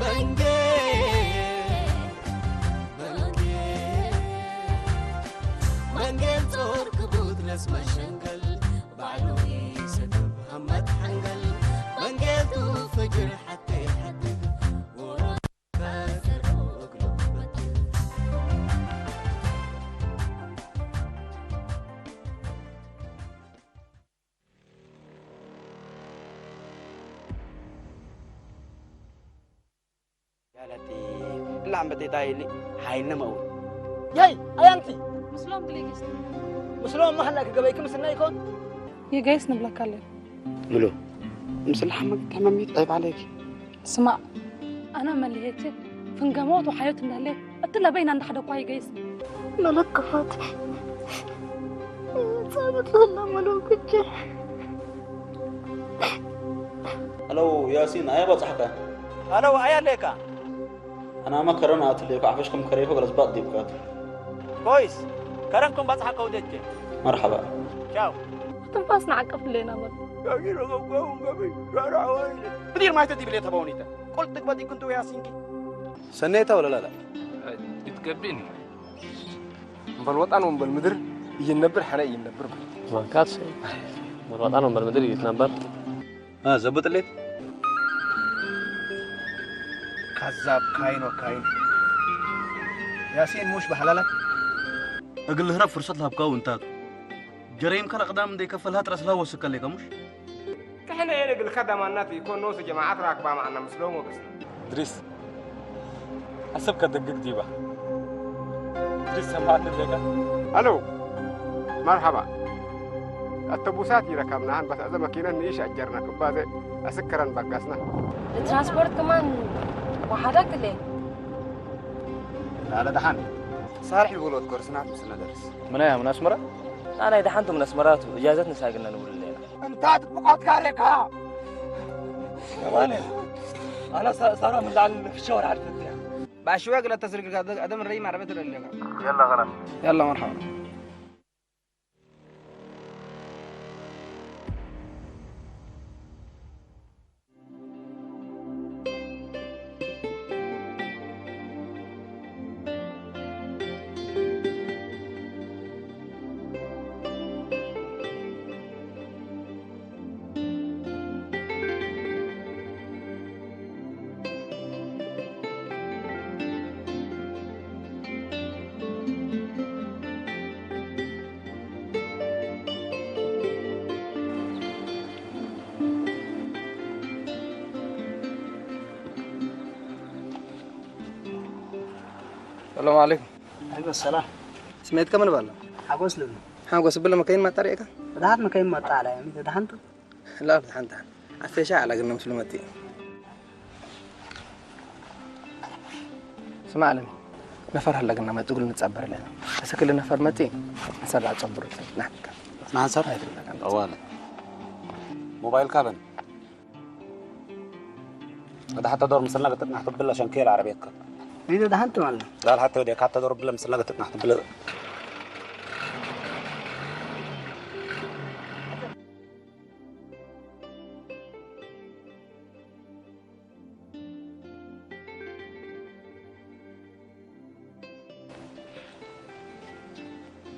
መንጌል መንጌል ጾር ክቡት ለስመ ሸንገል ባዕሉ ይሰግብ ሃመት ሓንገል መንጌል ቱ ፍጅር ሓተይ ሓድግ ወሮ ካሰርኩ እግሉ በትል يا لطيف. اللي عم بتيتا اللي هاي النمو. ياي، أيانتي. ምስሎም ግሌ ጌስት مسلوم محلك قبل كم سنة يكون؟ የጋይስ ንብለካ ኣለና። ملو. مثل حمك تماميت عيب عليك. ስማዕ ኣነ መለየት ፍንገሞት ወሓዮት እንዳለ እቲ ለበይና እንዳሓደ እኳ ይገይስ መለክፋት ጻብት ለላ መለክቼ ሄሎ ያሲን፣ ኣያ በጻሕካ? هلو أيا ليكا. ኣናማ ከረን ኣትሌኮ ዓፈሽኩም ከሬፎ ገለዝባጥ ዲብካት። كويس. كرنكم بصحى كودتي. መርሓባ። شاو. ትንፋስ ንዓቅፍ ኣለና በል مدير ما يتدي بلي تبونيتا. قلت تقبضي كنت وياسينكي. ሰኔታ ወለላላ ይትገብን እምበል ወጣን ወንበል ምድር እይነብር ሓነ እይነብር ማካት ወጣን ወንበር ምድር ይትነበር ዘብጥሌት كذاب كاين وكاين. ياسين مش بحلالك. እግል ህረብ ፍርሰት ላብካው እንታቱ ጀረይም ከለ ቅዳም እንደይከፈልሃ ጥረስላ ወስከሌ ከሙሽ كحنا يلقى الخدمة الناتي يكون نوس جماعات راكبة معنا مسلوم وقسنا ድሪስ ኣሰብ ከደግግ ዲባ ድሪስ ሰማዕኒ ዜጋ ألو مرحبا التبوسات يركبناهن بس إذا ماكينة نيش أجرنا كبازة أسكرن بقسنا ትራንስፖርት ከማን ወሓዳ ክለ لا لا دحان صالح يقول وذكر سنات بس ندرس. ምናይ ኣምና ኣስመራ أنا دحانتم من أسمرات إجازتنا ساقنا نقول لنا. أنت تبقى كاريكا أنا صار من العلم في الشوارع الفتية. بأشواق لا تسرق هذا من ريم عربية الرجال يلا خلاص يلا مرحبا السلام عليكم. عليكم السلام. سميت كم البلا؟ حقوس لنا. حقوس بلا مكاين ما طريقة. فتحت مكاين ما طالع يعني فتحت. لا فتحت. عفيشة على قلنا مسلمتي. اسمع لي. نفر هلا قلنا ما تقول نتصبر لنا. بس كل نفر متي. نسرع تصبر. نحكي. ናንሰር ኣዋለ ሞባይል ካበን ወደ ሓታ ዶር ምስልና ገጥጥና ክትብለ ሸንኬል ዓረቤትካ إذا دحنت ولا؟ ዳል ሓታ ወደ ካታ ዶር ብለ ምስልና ገጥጥና ክትብለ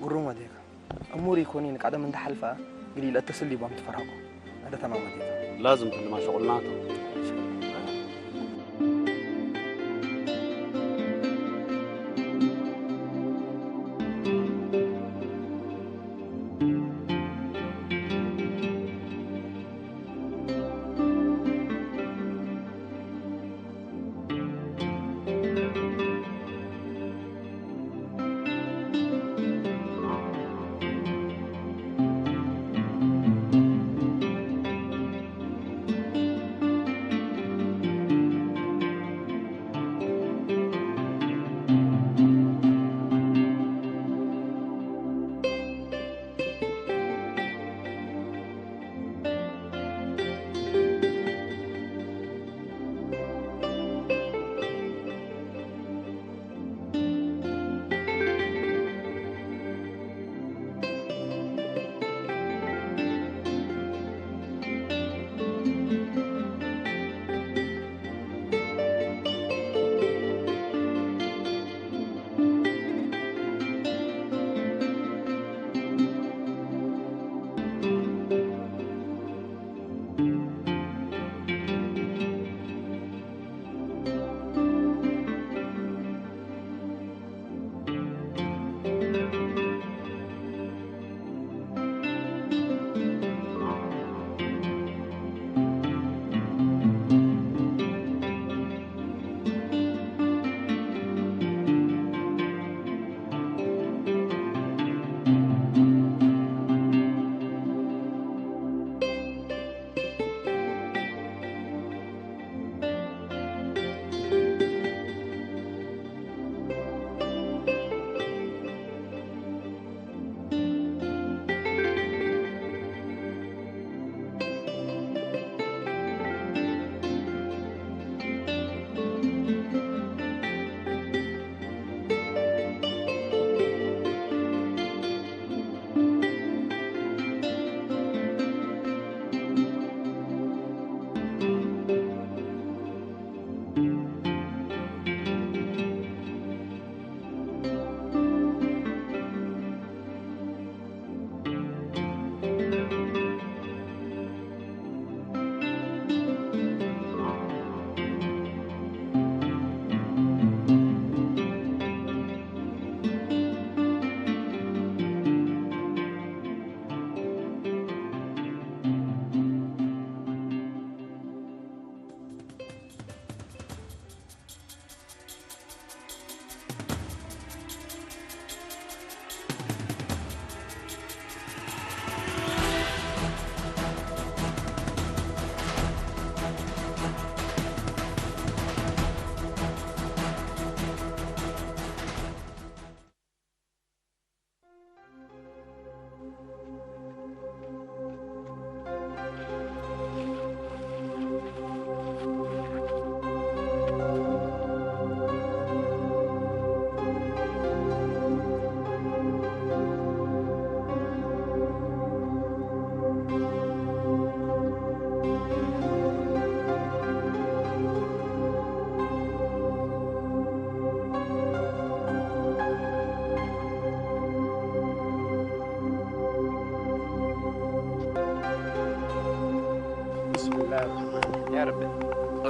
قروم وديك. أموري كونين قدم انت حلفة. قليل التسلي بام تفرحكم. هذا تمام وديك. لازم كل ما شغلناته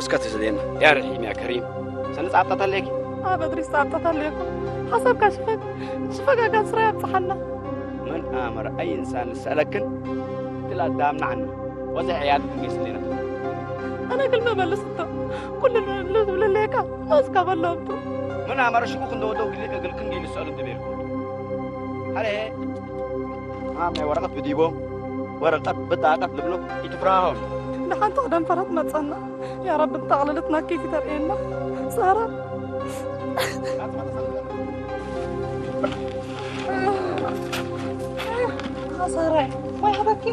እስከ ትዝለየና። ያ ርሒም፣ ያ ከሪም። ሰነ ጻብጣት ኣለኪ? ኣብ እድሪስ ጻብጣት ኣለኩ። ሓሳብካ ሽፈግ፣ ሽፈጋጋ ስራ ያብጽሓና። መን ኣመረ ኣይንሳን ሰለክን ትላ ዳምናዕና። ወዘ ሕያት ትንገስ ሌና። ኣነ ግልመ በልስቶ። ኩሉ ልብለለካ፣ ማስካ በለምቱ። መን ኣመረ ሽኩክ እንደወደው ግሊ ከግልክን ገይል ሰሉ ትቤልኩ። ኣረ፣ ማም ናይ ወረቀት ብዲቦም፣ ወረቀት ብጣቀት ልብሎ፣ ይትፍራሆም። ንሓንቲ ክደም ፈረት መጸና። ያ ረቢ፣ ጠቕልልትና ኬፍ ይተርእየና። ሳራ። ሳራ፣ ወይ ሃበኪ።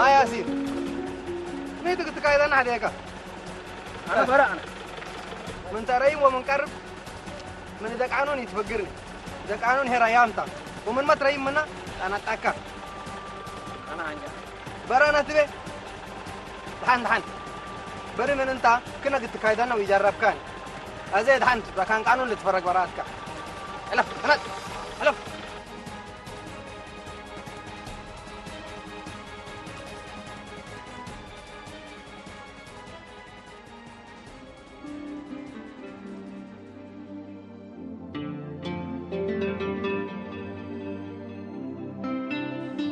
ኣይ ያሲን፣ መይት ክትካይደና ሓደካ? ኣነ በራ ኣነ። ምን ተረይም ወምን ቀርብ ምን ደቃኖን ይትፈግርኒ። ደቃኖን ሄራ ያምታ። ወምን መትረይም ምና ጣናጣካ። ኣነ ኣንጃ። በራ ኣነ ትቤ። ደሓን፣ ደሓን። በሪ ምን እንታ ክነ ክትካይደና ወይጃረብካን። ኣዜ ደሓን፣ በካን ቃኑን ልትፈረግ በራትካ። ሕለፍ፣ ሕለፍ፣ ሕለፍ።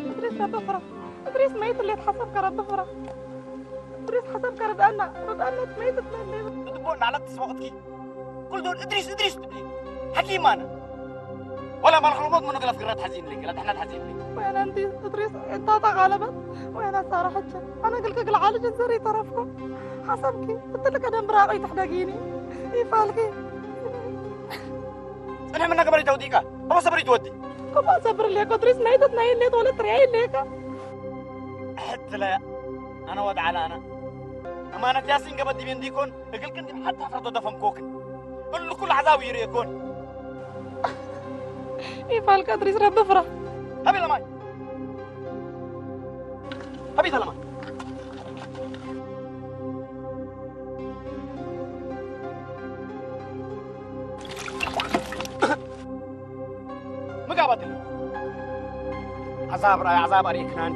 እድሪስ ረቢ ፍራ። እድሪስ መይት ሌት ሓሰብካ ረቢ ፍራ። እድሪስ ሓሰብካ ርድኣና፣ ርድኣና መይት ትመለይ። ብትቦ ናዕለት ትስወቕትኪ። ኩሉ ዶን እድሪስ፣ እድሪስ ትብሊ። ሓኪም ኣነ። ወላ ማልክ ሎሞት ምኑ ገለ ፍግራት ሓዚን ለይ፣ ገለ ድሕነት ሓዚን ለይ። ወይነ እንቲ እድሪስ እንታ ተቓለበት፣ ወይነ ሳራ ሕጂ። ኣነ ግልክ ግል ዓልጅ ዘር ይተረፍኩ። ሓሰብኪ፣ እትልከ ደም ብራቐይ ትሕደጊኒ። ይፋልኪ። ጽንሕ ምና ገበሪ ተውዲካ። እሞ ሰብሪ ትወዲ። እሞ ሰብሪ ለኮ እድሪስ ናይ ተት ናይ ሌት ወለ ትሪያ ይለካ። ሕትለ ኣነ ወድ ዓላ ኣነ። ኣማነት ያሲን ገበድ ዲቤን ዲኮን እግልክን ዲብ ሓታ ፍረቶ ደፈን ኮክን። እሉ ኩሉ ዓዛብ ይርእየኮን። ይፋልካ እድሪስ ረቢ ፍራ። ሃቢ ለማይ። ሃቢ ተለማይ። ምጋባትኒ። ዓዛብ ርኣይ፣ ዓዛብ ኣርእክናን።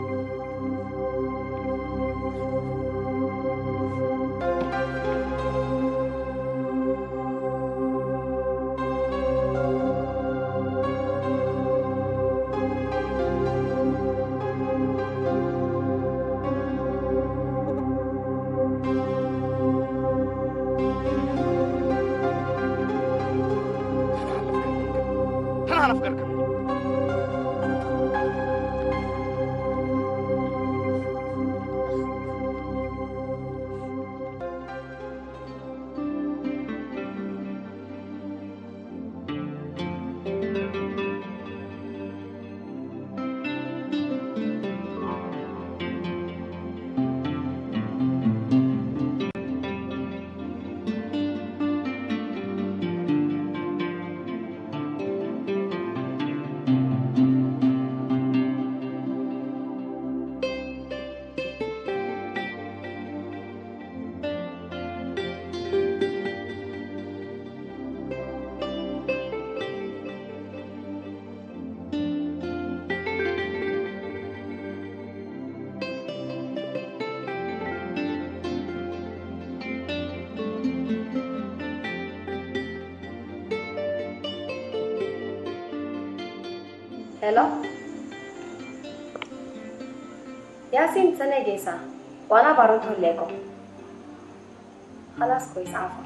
ሄሎ ያሲን፣ ጽነ ጌሳ ዋና ባሮት ሆሌኮ። خلاص كويس عفوا.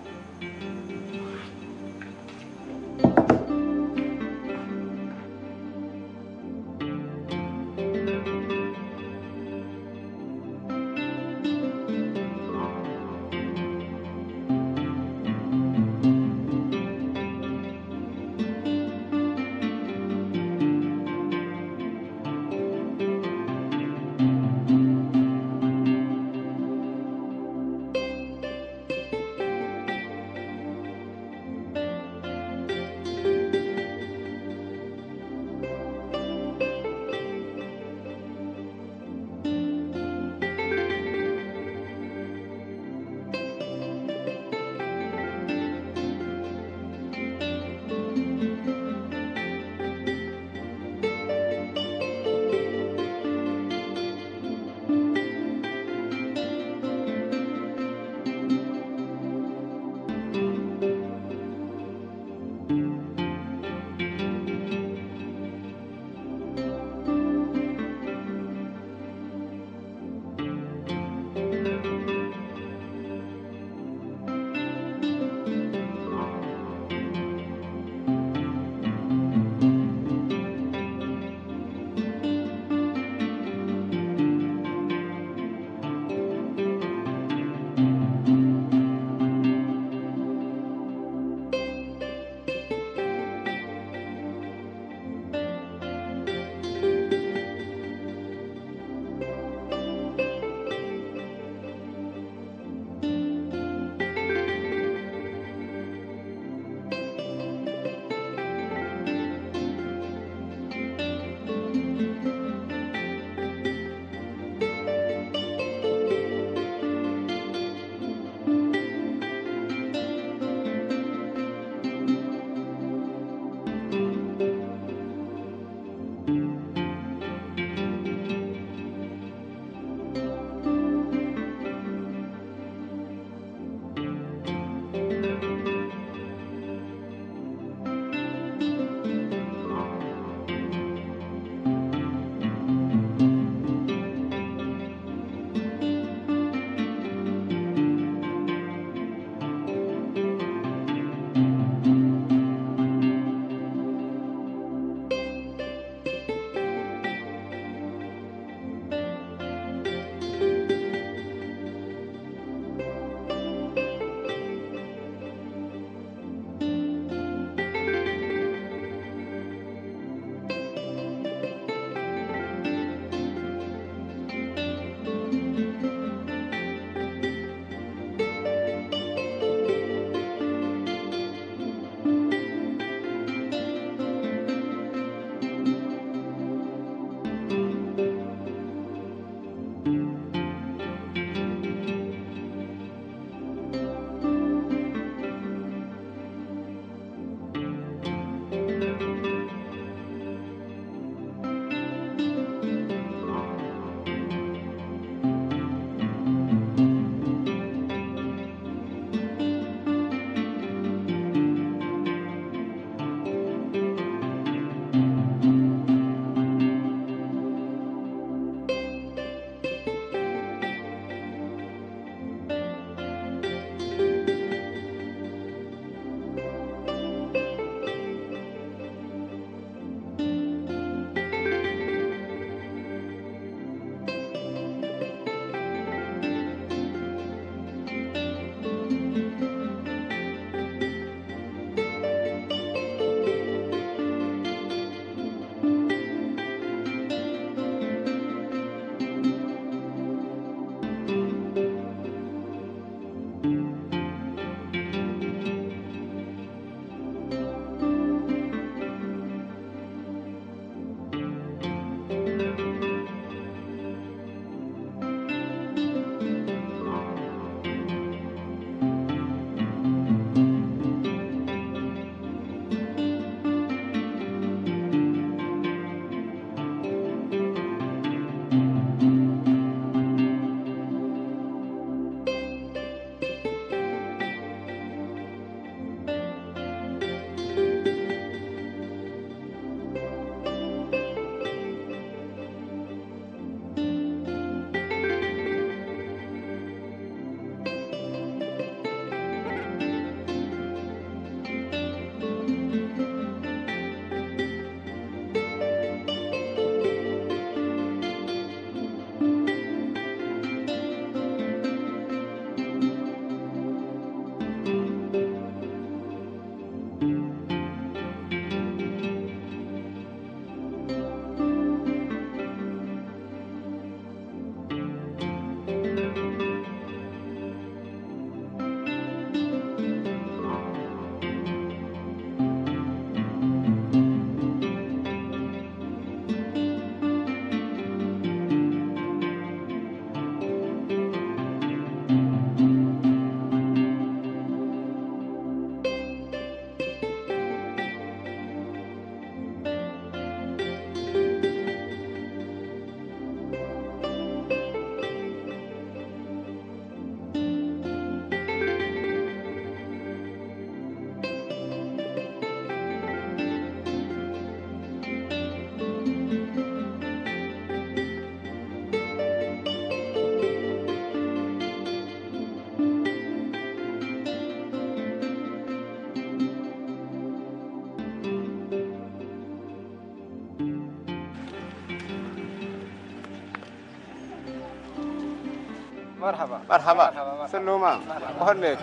مرحبا. مرحبا. مرحبا، مرحبا. سلومة. مرحبا. كهنيك.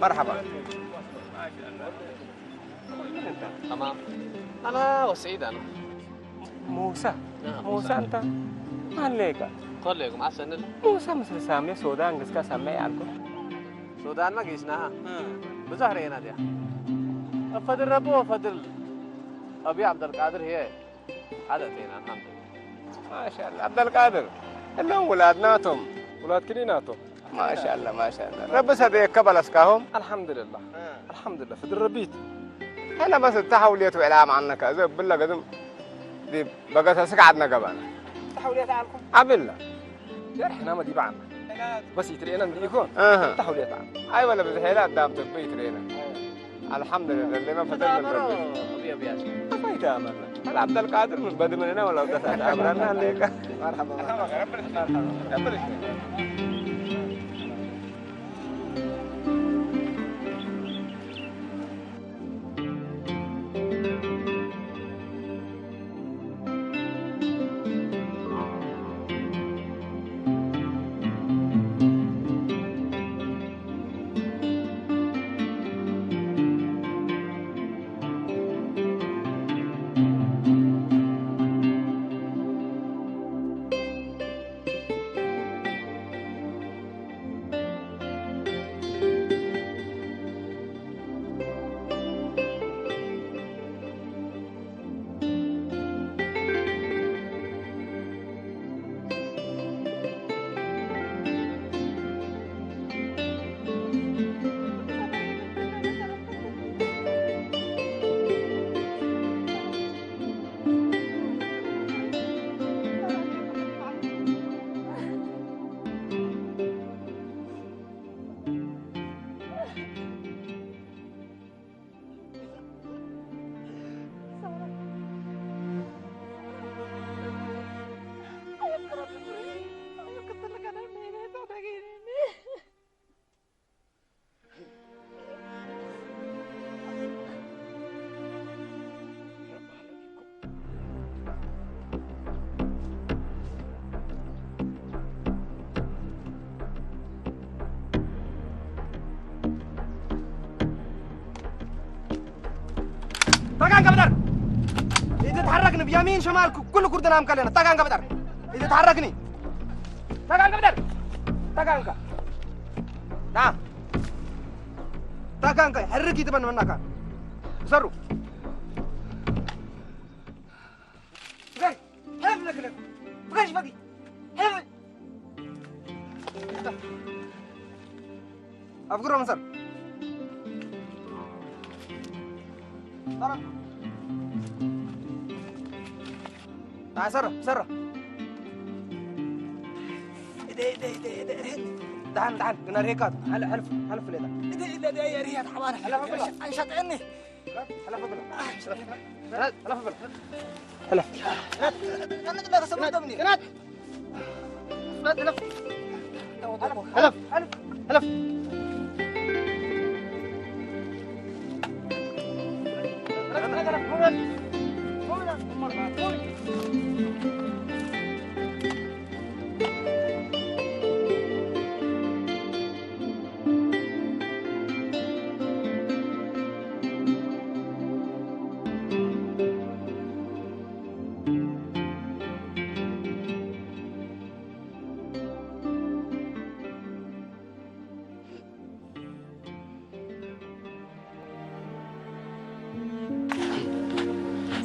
مرحبا. تمام. أنا وسعيد أنا. موسى. نعم، موسى موسى. أنت. ما عليك. قول لكم عسل. موسى مثل سامي سودان قسكا سامي يعرفه. سودان ما قيسناها. هم. بزهر هنا دي. أفضل ربو أفضل. أبي عبد القادر هي. هذا فينا الحمد لله. ما شاء الله. عبد القادر. إنهم ولادناتهم. ولاد كليناتهم. ما شاء الله، ما شاء الله. رب سبيك قبل أسكاهم. الحمد لله. آه. الحمد لله. في الربيت. أنا بس التحولية وإعلام عنك. إذا بالله قدم. ዲብ በገሰ ስጋዓት ነገባና። ተሐውልየት ዓልኩም? ኣብልና። ጀርሕና መዲባዕና። በስ ይትርእየና እንዲኢኮ? ኣሃ። ተሐውልየት ዓል። ኣይበለ ብዙሕ የለ ኣዳም ተበ ይትርእየና። ኣልሓምዱሊላህ፣ ለማ ፈተን ነበር። ኣፋይታ ኣመርና። هل عبد القادر من بدمننا ولا بدأت أمرنا عليك؟ مرحبا، مرحبا. ተጋን ከብደር! ኢትትሓረክኒ ብያሚን ሸማል ኩሉ ኩርድናም ከለና። ተጋን ከብደር! ኢትትሓረክኒ! ተጋን ከብደር! ተጋንካ! ዳ! ተጋንካ! ሕርክ ይትበን መናካ! ሰሩ! ፍቃድ! ሕለፍ ነግረክ! ፍቃድ ሽፈቂ! ሕለፍ! ኣብ ግሮ ምሰር። ሰላም። ኣይ፣ ሰሮ፣ ሰሮ። እደ፣ እደ፣ እደ፣ እደ፣ እደ። ደሓን፣ ደሓን፣ ግና ርሄካ፣ ሓለ-፣ ሓልፍ፣ ሓልፍ ሌላ። እደ፣ እደ፣ እደ፣ እደ፣ ርሄት ሓባር። ሓላፍ ብሎ። ኣንሻጥዕኒ። ሓላፍ ብሎ። ሓላፍ፣ ሓላፍ ብሎ። ሓላፍ። ኣነ ድማ ተሰምዖ ደምኒ። ግናት።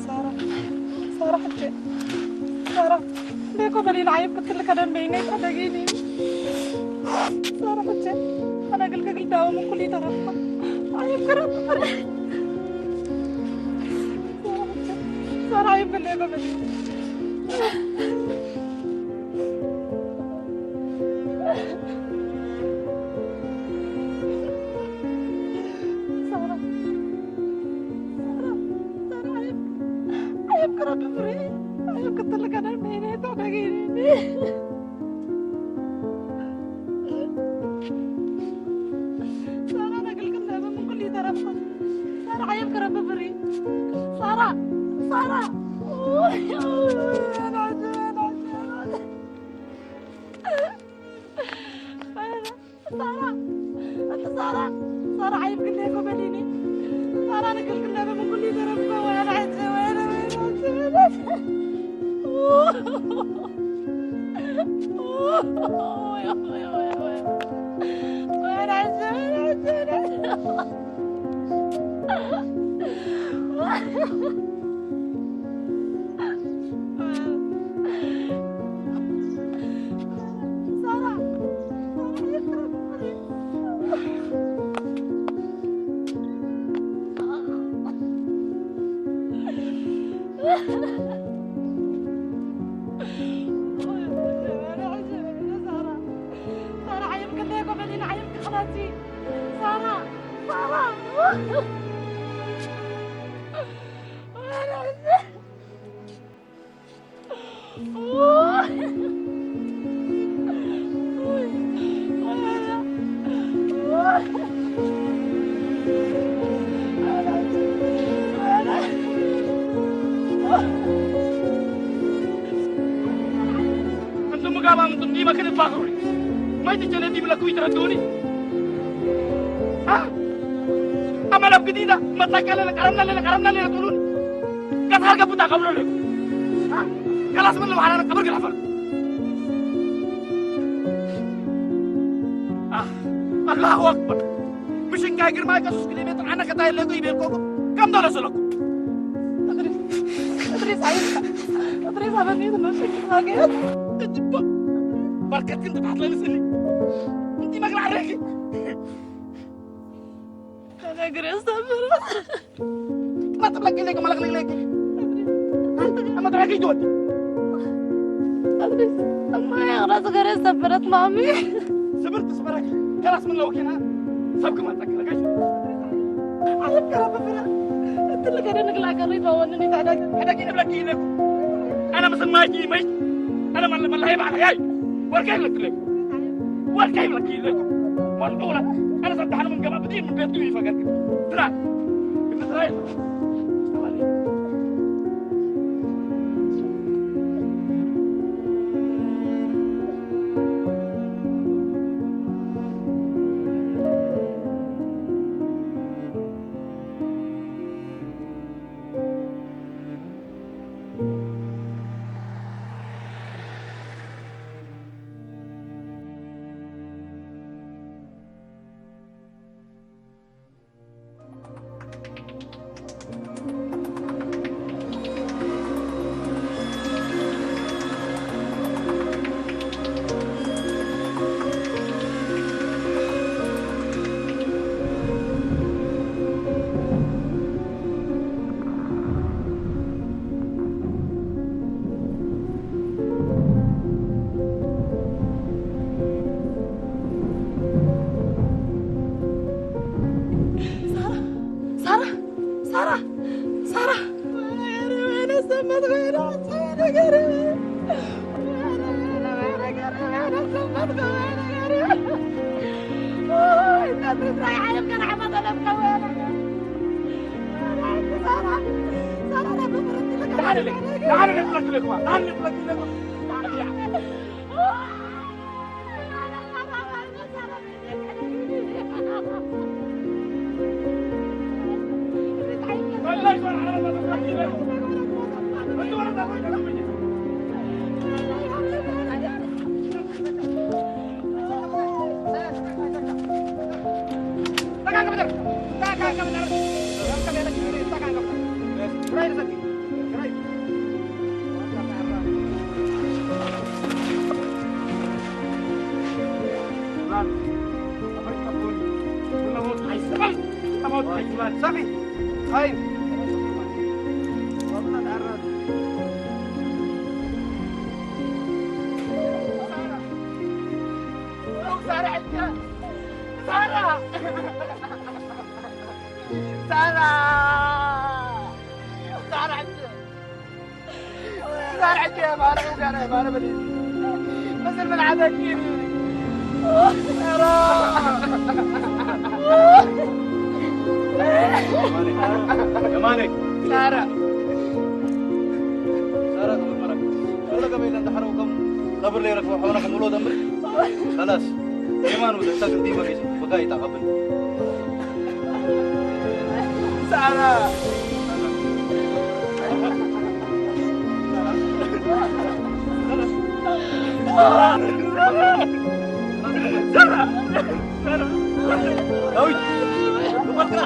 ሳራ፣ ሳራ ሕጂ፣ ሳራ፣ ቤኮ በሊና ዓየብ ክትልከ ደንበይነይ ታደጊኒ። ሳራ ሕጂ፣ ኣነ ግልግል ዳውም ኩሉ ይተረፋ። ዓየብ ክረፍ። ሳራ ሕጂ፣ ሳራ ዓየብ ክልኤ በበሊ። ሳራ፣ ሳራ፣ ሳራ፣ ዓየብ፣ ዓየብ ክረብ ብሪ፣ ዓየብ ክትልከ ደንበይነ ታደገይኒ። ሳራ ነግልግል ነብም ኩሉ ይተረፋ። ሳራ ዓየብ ክረብ ብሪ። ሳራ፣ ሳራ። ሳራ፣ ኣንቲ ሳራ፣ ሳራ ዓይብ ግለ እኮ በሊኒ። ሳራ ንክልክል ነብም ኩሉ ይተረፍኮ ወያላ ዓይት ወያላ ወያላ። ሳራ፣ ሳራ። أنتم مقابل، أنتم ديما كده تفاخروا. ما يتجنن دي بلا كوي تردوني. ها؟ أما لو جديدة، ما تلاقي لنا، قرمنا لنا، قرمنا لنا تقولون. كثر قبضة قبل لكم. ها؟ خلاص من لو حنا قبل قرفة. آه. الله أكبر. مش إن كاي جرماي كسوس كيلومتر، أنا كتاي لكو يبيلكو. كم دولار سلكو؟ أدري. أدري سعيد. أدري سعيد، أنا مش حاجة. بركة كنت تحت لي سلي. أنت ما قلع عليك. أنا أقرأ أستغفر. ما تبلغ لك، ما لك لك. أما تراكي جود. أدري. أما يا راس غير سفرت مامي. صبرت صبرك. خلاص من لو كنا. سبك ما تكلكش. أنا كرب فرا. أنت اللي قاعد نقلع قريبا وأنا نتعدى. هذا كي نبلغ لك. أنا مثل ما يجي ميت. أنا من من هي بعد هي. وركي لك لك. وركي لك لك. مرحولة. أنا صدقنا من قبل بدين من بيت دوي فقط. ترى. إنت ترى. ሳራ፣ ሳራ፣ ሳራ፣ ሳራ። ወይኔ፣ ወይኔ፣ ሰማት፣ ወይኔ፣ ወይኔ፣ ወይኔ። تعالي لك، تعالي لك، لك، لك، تعالي لك، لك، لك. ሳራ! ሳራ! ሳራ! ሳራ! ሳራ! ማራ! ጋራ! ማራ! በል! مثل من عادك! ሳራ! የማነይ! ሳራ! ሳራ! ክብር መራክ! ወለ ገበይ ለንዳሕረው ከም ቀብር ለይረክቦ ሐውና ከም ውሎ ደምር! خلاص! የማኑ ደስታ ግዲ መሬት! በቃ ይጣቀብል! ሳራ! ሳራ! ዳዊት! ግንባር ግራ!